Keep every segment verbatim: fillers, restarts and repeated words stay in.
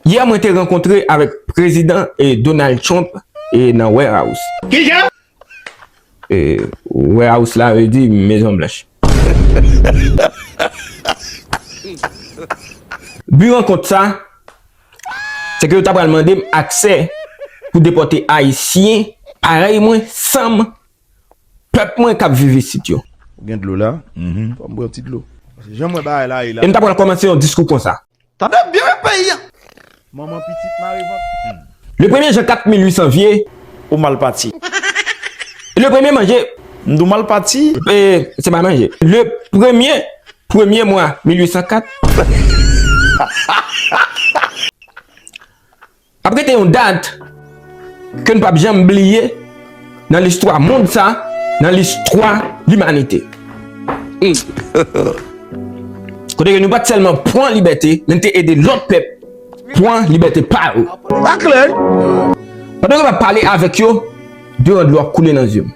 Yè, mwen te rankontre avèk prezidan e Donald Trump e nan White House. Kijan? E, White House la vle di Mezon Blanch. Bi rankont sa, se ke yo ta pral mande m aksè pou depòte Ayisyen parèy mwen, san m, pèp mwen k ap viv isit yo. Ou gen dlo la? Mhm. Fò m pran ti dlo. Jan mwen bagay la ye la. E m ta pral kòmanse yon diskou konsa. Tande byen peyi a. Manman pitit mare vant. Le premye jan kat mil uit san vye. Ou mal pati. Le premye manje. M di w mal pati. E, se pa manje. Le premye, premye mwa mil uit san kat. Ap rete yon dat ke n p ap janm bliye nan listwa mond sa, nan listwa limanite. Kote ke nou pa t sèlman pran libète, men n te ede lòt pèp pran libète pa yo. Sa klè. Pandan ke m ap pale avèk yo, devan dlo ap koule nan zye m.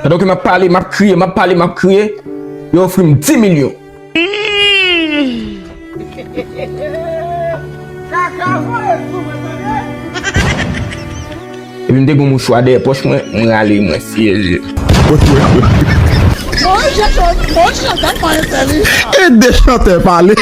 Pandan ke m ap pale, m ap kriye, m ap pale, m ap kriye, yo ofri m dis milyon. Epi m te gen mouchwa dèyè pòch mwen, mwen rale, mwen siye zye. Bon, je chante, bon, je chante, mwen, c'est lui. Ede chantè pale.